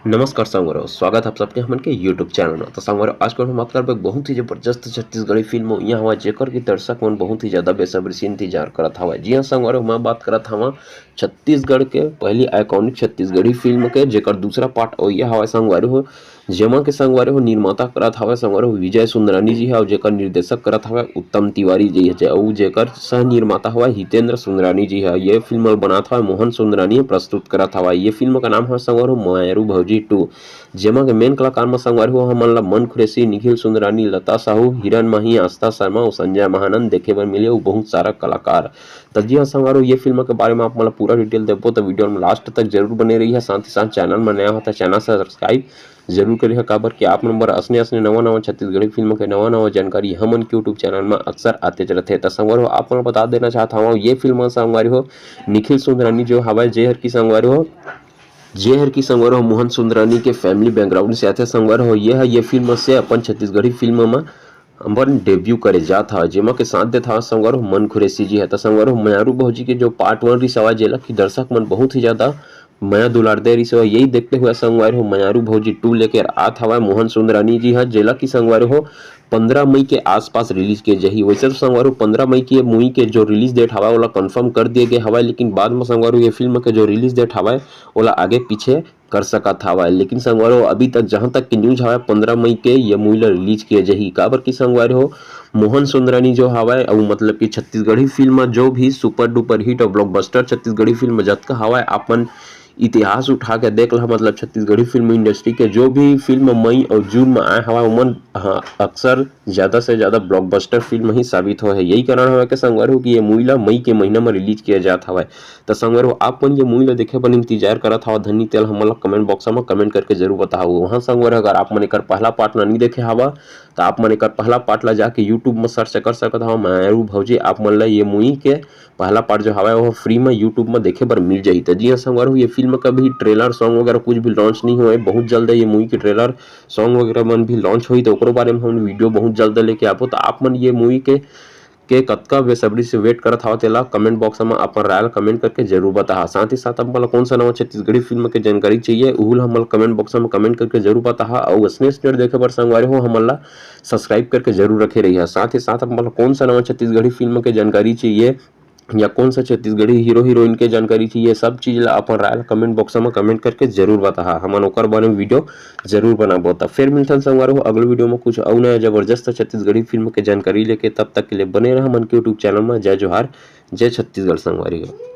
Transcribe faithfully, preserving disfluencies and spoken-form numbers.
नमस्कार संगवारी हो, स्वागत आप सबके हमन के YouTube चैनल में। तो संगवारी हो, आज के हम बात करबे बहुत ही जबरदस्त छत्तीसगढ़ी फिल्म यहाँ हवा, जेकर की दर्शक मन बहुत ही ज्यादा बेसब्री से इंतजार करत हवा। जी हाँ संगवारी हो, मैं बात करत हवा छत्तीसगढ़ के पहली आइकॉनिक छत्तीसगढ़ी फिल्म के, जेकर दूसरा पार्ट ओइया हवा संगवारी हो, जेमा के संगवारी हो निर्माता करत हवा संगवारी हो विजय सुंदरानी जी हा, अउ जेकर निर्देशक करत हवा उत्तम तिवारी जी हा, अउ जेकर सह निर्माता हवा हितेंद्र सुंदरानी जी हा। ये फिल्म ल बनात हवा मोहन सुंदरानी प्रस्तुत करत हवा। ये फिल्म का नाम हवा संगवारी हो मायारू भौजी टू, जेमा के मेन कलाकार म संगवारी हो हमन ला मन कुरैशी, निखिल सुंदरानी, लता साहू, हिरण माही, आस्था शर्मा अउ संजय महानंद देखे बर मिले अउ बहुत सारा कलाकार। त जी हाँ संगवारी हो, ये फिल्म के बारे में आप मन ला पूरा डिटेल देबो त वीडियो में लास्ट तक जरूर बने रही है। साथ ही साथ चैनल में नया हो त चैनल सब्सक्राइब जरूर करिहा, काबर कि आप मन बर असने असने नवा नवा छत्तीसगढ़ी फिल्म के नवा नवा जानकारी हमन के YouTube चैनल में अक्सर आते रहथे। त संगवारी हो, आप मन ला बता देना चाहत हवं, ये फिल्म संगवारी हो निखिल सुंदरानी जो हवय, जे हर की संगवारी हो जे हर की संगवारी हो मोहन सुंदरानी के फैमिली बैकग्राउंड से आथे संगवारी हो। ये ह ये फिल्म से अपन छत्तीसगढ़ी फिल्म म अपन डेब्यू करे जात हवय, जेमा के साथ देत हवय संगवारी हो मन कुरैशी जी ह। त संगवारी हो मायारू भौजी के जो पार्ट वन रिहिस हवय, जेला कि दर्शक मन बहुत ही ज्यादा मया दुलार दे रिहिस हवय, यही देखते हुए संगवारी हो मायारू भौजी टू लेके आत हवय मोहन सुंदरानी जी ह, जेला कि संगवारी हो पंद्रह मई के आसपास रिलीज किए जाही। वैसे तो संगवारी हो पंद्रह मई के मूवी के जो रिलीज डेट हवय ओला कंफर्म कर दिए गए हवय, लेकिन बाद में संगवारी हो ये फिल्म के जो रिलीज डेट हवय ओला आगे पीछे कर सकत हवय। लेकिन संगवारी हो अभी तक जहां तक की न्यूज हवय पंद्रह मई के ये मूवी ला रिलीज किए जाही, काबर की संगवारी हो मोहन सुंदरानी जो हवय अउ मतलब कि छत्तीसगढ़ी फिल्म में जो भी सुपर डुपर हिट और ब्लॉकबस्टर छत्तीसगढ़ी फिल्म जतका हवय अपन इतिहास उठा के देख ला, मतलब छत्तीसगढ़ी फिल्म इंडस्ट्री के जो भी फिल्म मई और जून में आए हवय ओमन ह अक्सर ज्यादा से ज्यादा ब्लॉकबस्टर फिल्म ही साबित होए हे। यही कारण हवय कि संगवारी हो कि ये मूवी ला मई के महीना में रिलीज किया जात हवय। त संगवारी हो आप मन ये मूवी ला देखे बर इंतजार करत हव धनी तेल हमन ला कमेंट बॉक्स में कमेंट करके जरूर बताहू। वहाँ संगवारी हो अगर आप मन एकर पहला पार्ट ला नहीं देखे हवा त आप मन एकर पहला पार्ट ला जाके YouTube में सर्च कर सकत हव मायारू भौजी, आप मन ला ये मूवी के पहला पार्ट जो हवय वो फ्री में YouTube में देखे बर मिल जाही। त जी हाँ संगवारी हो ये फिल्म का भी ट्रेलर सॉन्ग वगैरह कुछ भी लॉन्च नहीं हुआ है, बहुत जल्द ये मूवी के ट्रेलर सॉन्ग वगैरह मन भी लॉन्च होही, त ओकरो बारे में हम वीडियो बहुत जल्द लेके आबो। त आप मन ये मूवी के के कतका बेसब्री से वेट करत हव तेला कमेंट बॉक्स में अपन राय ला कमेंट करके जरूर बताहा। साथ ही साथ आप मन ला कौन सा नवा छत्तीसगढ़ी फिल्म के जानकारी चाहिए उहू ला हमन ला कमेंट बॉक्स में कमेंट करके जरूर बताहा। अउ असने असने देखे बर संगवारी हो हमन ला सब्सक्राइब करके जरूर रखे रहिहा। साथ ही साथ आप मन ला कौन सा नवा छत्तीसगढ़ी फिल्म के जानकारी चाहिए या कौन सा छत्तीसगढ़ी हीरो हीरोइन के जानकारी चाहिए, सब चीज ला अपन राय ला कमेंट बॉक्स में कमेंट करके जरूर बताहा, हमन ओकर बारे में वीडियो जरूर बनाबो। त फिर मिलथन संगवारी हो अगले वीडियो में कुछ अउ नया जबरदस्त छत्तीसगढ़ी फिल्म के जानकारी लेके। तब तक के लिए बने रहा हमन के YouTube चैनल में। जय जोहार, जय छत्तीसगढ़ संगवारी हो।